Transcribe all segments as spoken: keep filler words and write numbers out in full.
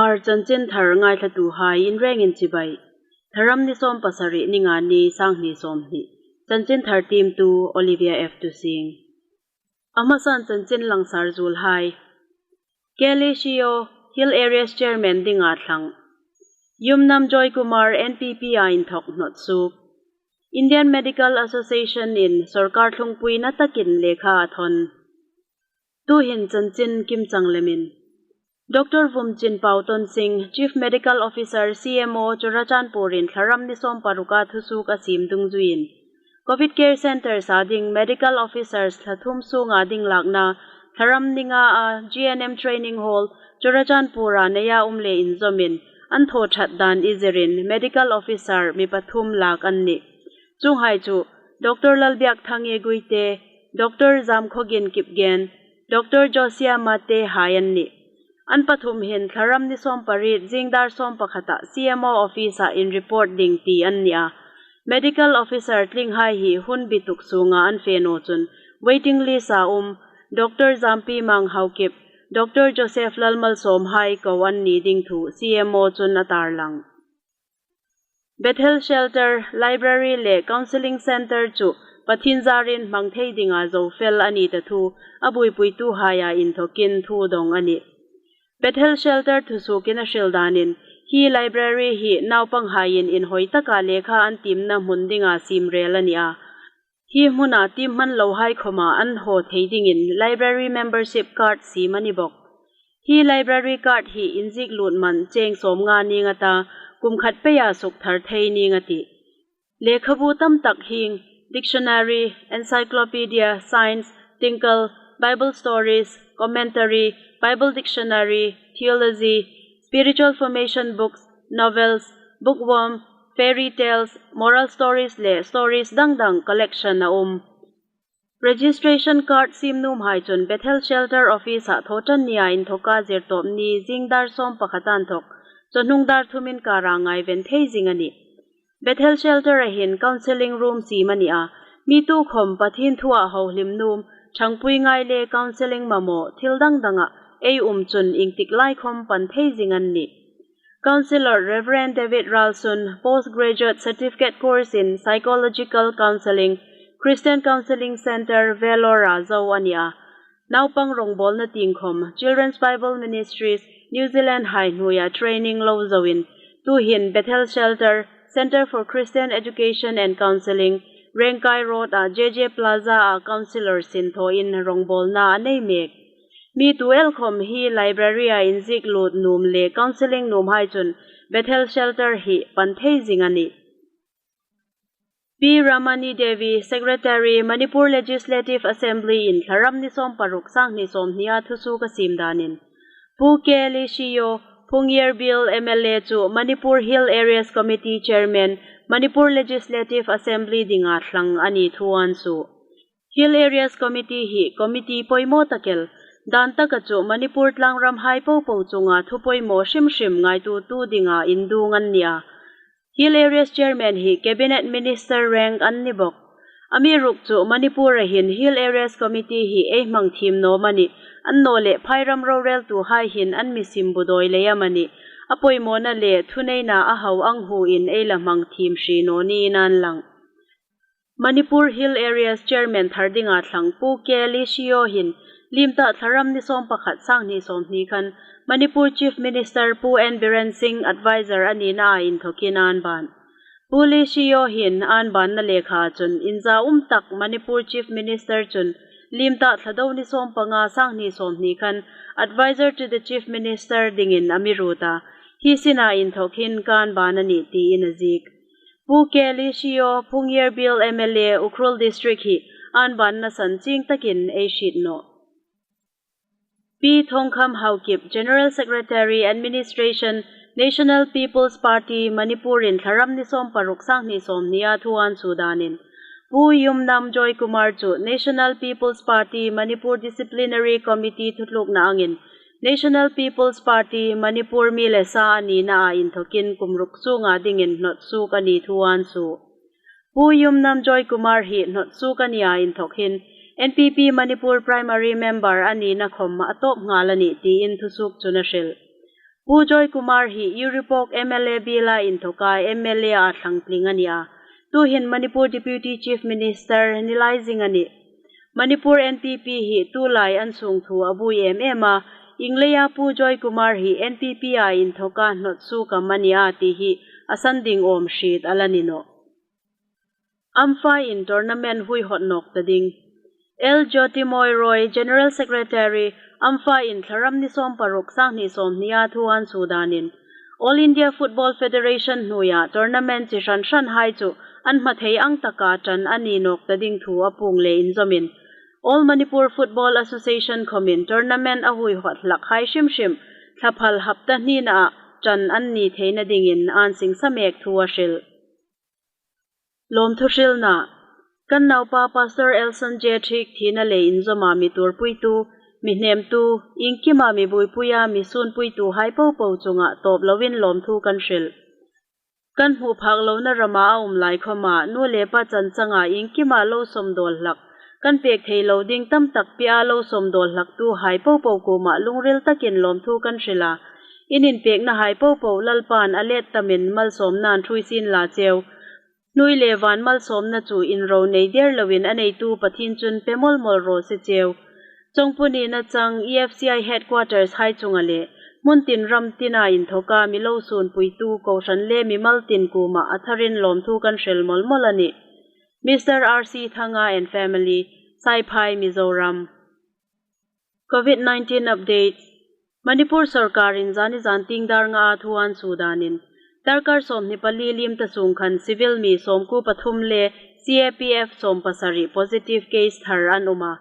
Ar chanchin thar ngaithlatuhai inrengin chibai. Thlaram ni sawm pasari, Ningani, sanghni sawmhni. Chanchin thar tiemtu Olivia F Tusing. A hmasan chanchin langsar zuolhai. K L A C O Hill Areas Chairman dinga thlang. Yumnam Joy Kumar, N P P a inthok hnawtsuok. Indian Medical Association in sawrkar thlungpuina takin lekha a thawn. Tuhin chanchin kimchang lemin. Doctor Vumchinpau Tonsing, Chief Medical Officer, C M O, Churachandpur in Thlaram ni sawm paruka thusuok a siem dungzuiin, Covid Care Centre sa ding Medical Officers thla thum sunga ding lakna Thlaram ni nga a G N M Training Hall, Churachandpur a neia um le inzawmin an thaw ṭhat dan izirin Medical Officer mi pathum lak an nih. Chuonghai chu Doctor Lalbiakthangi Guite, Doctor Zamkhogin Kipgen, Doctor Josia Mate hai an nih. An pathum hin Thlaram ni sawm pariet zing dar sawm pakhata C M O office-a inreport ding ti an ni a. Medical officer tlinghai hi hun bituk sunga an fe naw chun waiting list-a um Doctor Zampi Mang Haokip, Doctor Joseph Lalmalsawm hai ko an ni ding thu C M O chun a tarlang. Bethel Shelter, Library le Counselling Centre chu Pathien zarin hmang thei dinga zo fel a ni ta thu a buoipuituhaia inthokin thu dawng a nih. Bethel Shelter thusuokin a hril danin, hi library hi naupanghaiin inhawi taka lekha an tiemna hmun dinga siem rel a ni a. Hi hmuna tiem hman lohai khawma an haw thei dingin library membership card siem a ni bawk. Hi library card hi inziek lut man cheng sawmnga ning a ta, kum khat peia suk thar thei ning a tih. Lekhabu tam tak hieng, dictionary, encyclopedia, science, tinkal, Bible stories, commentary, Bible dictionary, theology, spiritual formation books, novels, bookworm, fairy tales, moral stories le stories dang dang collection a um. Registration card siem nuomhai chun Bethel Shelter office-a Thawṭannia inthoka Zirtawpni zing dar sawm pakhata inthok chawhnung dar thum inkara ngaiven thei zing a nih. Bethel Shelter-a hin counselling room siem a ni a, mi tukhawm Pathien thua hohlim nuom, ṭhangpui ngai le counselling mamaw thil dang danga ei um chun iengtik lai khawm pan thei zing an nih. Counsellor Reverend David Ralsun, Postgraduate Certificate Course in Psychological Counselling, Christian Counselling Centre, Vellore-a zo a ni a. Naupang rawngbawlna tieng khawm, Children's Bible Ministries, New Zealand hai hnuoia training lo zoin, tuhin Bethel Shelter, Centre for Christian Education and Counselling, Rengkai Road-a J J Plaza-a counsellor sin thawin rawngbawlna a nei mek. Mi tu el khawm hi library-a inziek lut nuom le counselling nuomhai chun Bethel Shelter hi pan thei zing a nih. Pi Ramani Devi, Secretary, Manipur Legislative Assembly in Thlaram ni sawm paruk sanghni sawmhnia thusuok a siem danin, Pu K L A C O, Phungyar Bial M L A chu Manipur Hill Areas Committee Chairman, Manipur Legislative Assembly dinga thlang a ni thu an suo. Hill Areas Committee hi committee poimaw tak el, dan taka chu Manipur tlangram hai popo chunga thu poimaw hrim hrim ngaituotu dinga induong an ni a. Hill Areas Chairman hi Cabinet Minister rank an ni bawk. Amiruokchu Manipur-a hin Hill Areas Committee hi ei hmang thiem naw am a nih, annawleh phairam roreltuhai hin an mi sim budawi lei am a nih, a poimawna le thuneina a hau ang huin ei la hmang thiem hri naw niin an lang. Manipur Hill Areas Chairman thar dinga thlang Pu K L A C O hin liem ta Thlaram ni sawm pakhat sanghni sawmhni khan Manipur Chief Minister Pu N Biren Singh advisor a nina inthokin an ban. Pu L A C O hin an banna lekha chun inzaum tak Manipur Chief Minister chun liem ta Thlado ni sawm panga sanghni sawmhni khan advisor to the Chief Minister dingin a mi ruot a. Hi sina inthok hin kan ban a nih tiin a ziek. Pu K L A C O, Phungyar Bial M L A, Ukhrul District hi an banna san chieng takin ei hriet nawh. Pi Thawngkham Haokip, General Secretary, Administration, National People's Party, Manipur in Thlaram ni sawm paruk sanghni sawmhnia thu an suo danin, Pu Yumnam Joy Kumar chu National People's Party Manipur Disciplinary Committee thutlukna angin National People's Party Manipur mi le sa a nina inthokin kum ruk sunga dingin hnawtsuok a ni thu an suo. Pu Yumnam Joy Kumar hi hnawtsuok a nia inthok hin N P P Manipur Primary Member a nina khawm a tawp nghal a nih tiin thusuok chun a hril. Pu Joy Kumar hi Uripok M L A biela inthoka M L A a thlang tling a ni a. Tuhin Manipur Deputy Chief Minister ni lai zing a nih. Manipur N P P hi tulai an sungthu a buoi em em a, iengleia Pu Joy Kumar hi N P P a inthoka hnawt suok am a ni a ti hi a san ding awm hriet a la ni nawh. Ampha in tournament huihawt nawk ta ding. L Jyotirmoy Roy, General Secretary, Ampha in Thlaram ni sawm paruk, sanghni sawmhni a thu an suo danin, All India Football Federation hnuoia tournament chi hran hran hai chu an hmathei ang taka ṭan a ni nawk ta ding thu a puong le inzawmin, All Manipur Football Association khawmin tournament a huihawt hlak hai hrim hrim, thlaphal hapta hnina a ṭan an ni theina dingin an singsa mek thu a hril. Lawmthu hrilna. Kan naupa Pastor Elson J Thiek thina le inzawma mi tuorpuitu, mi hnemtu, iengkima mi buoipuia mi sunpuitu hai popo chunga tawp loin lawmthu kan hril. Kan hmu phak lona rama a um lai khawma nu le pa chan changa iengkima lo sawmdawl hlak, kan pek thei lo ding tam tak pia lo sawmdawl hlaktu hai popo kuoma lungril takin lawmthu kan hril a. In inpekna hai popo Lalpan a let tamin malsawmna an ṭhuoi sien la cheu. Hnuoi le van malsawmna chu inro nei der loin a neitu Pathien chun pe mawl mawl raw se cheu. Chawngpu nina chang E F C I headquarters hai chunga le hmun tin ram tina inthoka mi lo sunpuitu kohran le mimal tin kuoma a tharin lawmthu kan hril mawl mawl a nih. Mister R C Thanga and family, Saiphai, Mizoram. Covid nineteen update. Manipur sawrkarin zani zantieng dar nga a thu an suo danin, darkar sawmhni pali liem ta sung khan civil mi sawmkuo pathum le C A P F sawm pasari positive case thar an um a.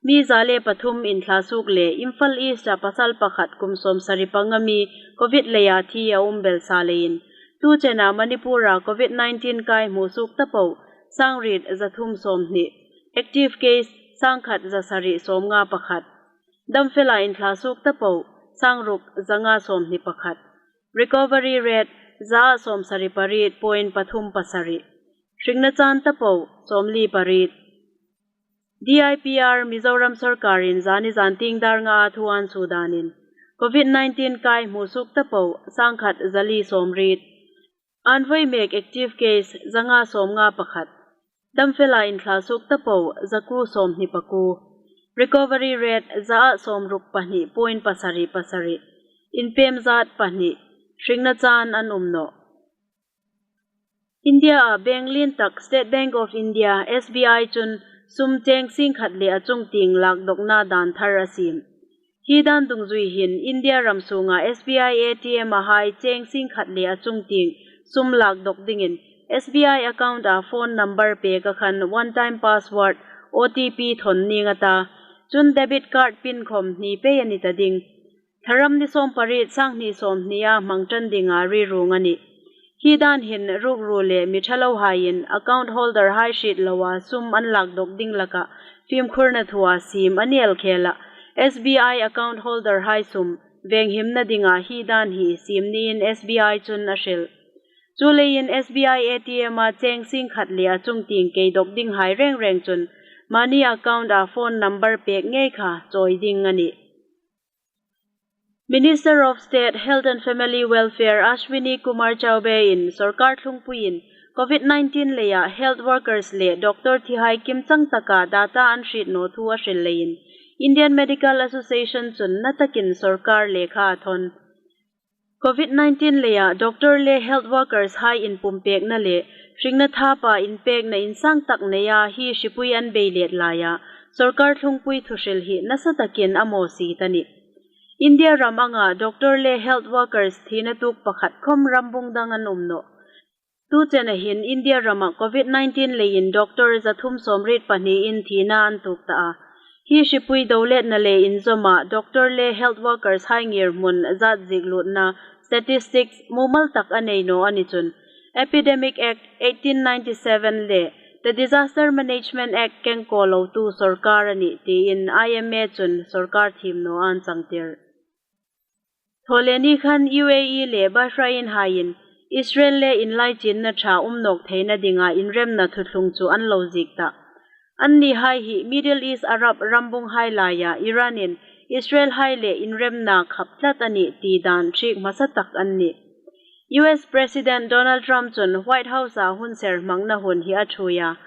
Mi za le pathum inthlasuok le Imphal East-a pasal pakhat kum sawmsari panga mi Covid leia thi a um belsa leiin, tu chena Manipur-a Covid nineteen kai hmusuok ta po, sangriet zathum sawmhni, active case sangkhat zasari sawmnga pakhat. Damfela inthlasuok ta po, sangruk zanga sawmhni pakhat. Recovery rate za sawmsari pariet point pathum pasari. Hringna chan ta po, sawmli pariet. D I P R Mizoram sawrkarin zani zantieng dar nga a thu an suo danin, Covid nineteen kai hmusuok ta po, sangkhat zali sawmriet. An voi mek active case zanga sawmnga pakhat. Damfela inthlasuok ta po, zakuo sawmhni pakuo. Recovery rate za sawmruk pahni point pasari pasari. Inpem zat pahni. Hringna chan an um nawh. India-a bank lien tak State Bank of India, S B I chun sum cheng singkhat le a chungtieng lakdawkna dan thar a siem. Hi dan dungzui hin India ram sunga S B I A T M-a hai cheng singkhat le a chungtieng sum lakdawk dingin S B I account-a phone number pek a khan one time password, O T P thawn ning a ta. Chun debit card pin khawm hni pei a ni ta ding. Thlaram ni sawmpariet, sanghni sawmhnia hmang ṭan dinga ri ruong a nih. Hi dan hin rukru le mi ṭha lohaiin account holder hai hriet loa sum an lakdawk ding laka fimkhurna thua siem a ni el khela, S B I account holder hai sum venghimna dinga hi dan hi siem niin S B I chun a hril. Chuleiin S B I A T M-a cheng singkhat le a chungtieng keidawk ding hai reng reng chun mani account-a phone number pek ngei kha chawi ding a nih. Minister of State, Health and Family Welfare, Ashwini Kumar Chaubey-in sawrkar thlungpuiin Covid nineteen leia health workers le doctor thi hai kimchang taka data an hriet naw thu a hril leiin Indian Medical Association chun na takin sawrkar lekha a thawn. Covid nineteen leia doctor le health workers hai inpumpekna le hringna thapa inpekna insang tak neia hi hripui an bei let laia sawrkar thlungpui thuhril hi nasa takin a mawsi ta nih. India ram anga doctor le health workers thina tuok pakhat khawm rambung dang an um nawh. Tu chena hin India rama Covid nineteen leiin doctor zathum sawmriet pahni in thina an tuok ta a. Hi hripui doletna le inzawma doctor le health workers hai ngirhmun zat ziek lutna statistics mumal tak a nei naw a ni chun, Epidemic Act eighteen ninety-seven le The Disaster Management Act kengkaw lotu sawrkar a nih tiin I M A chun sawrkar thiem naw an changtir. Thawleni khan U A E le Bahrain haiin Israel le inlaichinna ṭha um nawk theina dinga inremna thuthlung chu an lo ziek ta. Anni hai hi Middle East Arab rambung hai laia Iran-in Israel hai le inremna khap tlat a nih ti dan hriek hmasa tak an nih. U S President Donald Trump chun White House-a hun ser hmangna hun hi a ṭhuoi a,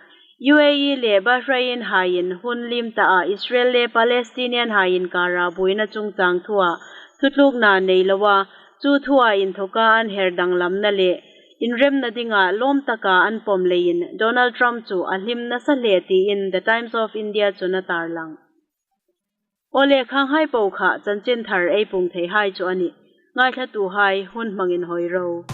U A E le Bahrain haiin hun liem taa Israel le Palestinian hai inkara buoina chungchang thua thutlukna nei loa, chu thua inthoka an her danglamna le inremna dinga lawm taka an pawm leiin Donald Trump chu a hlim nasa hle tiin The Times of India chun a tarlang. Aw le, khanghai po kha chanchin thar ei puong theihai chu a nih. Ngaithlatuhai hun hmangin hawi ro.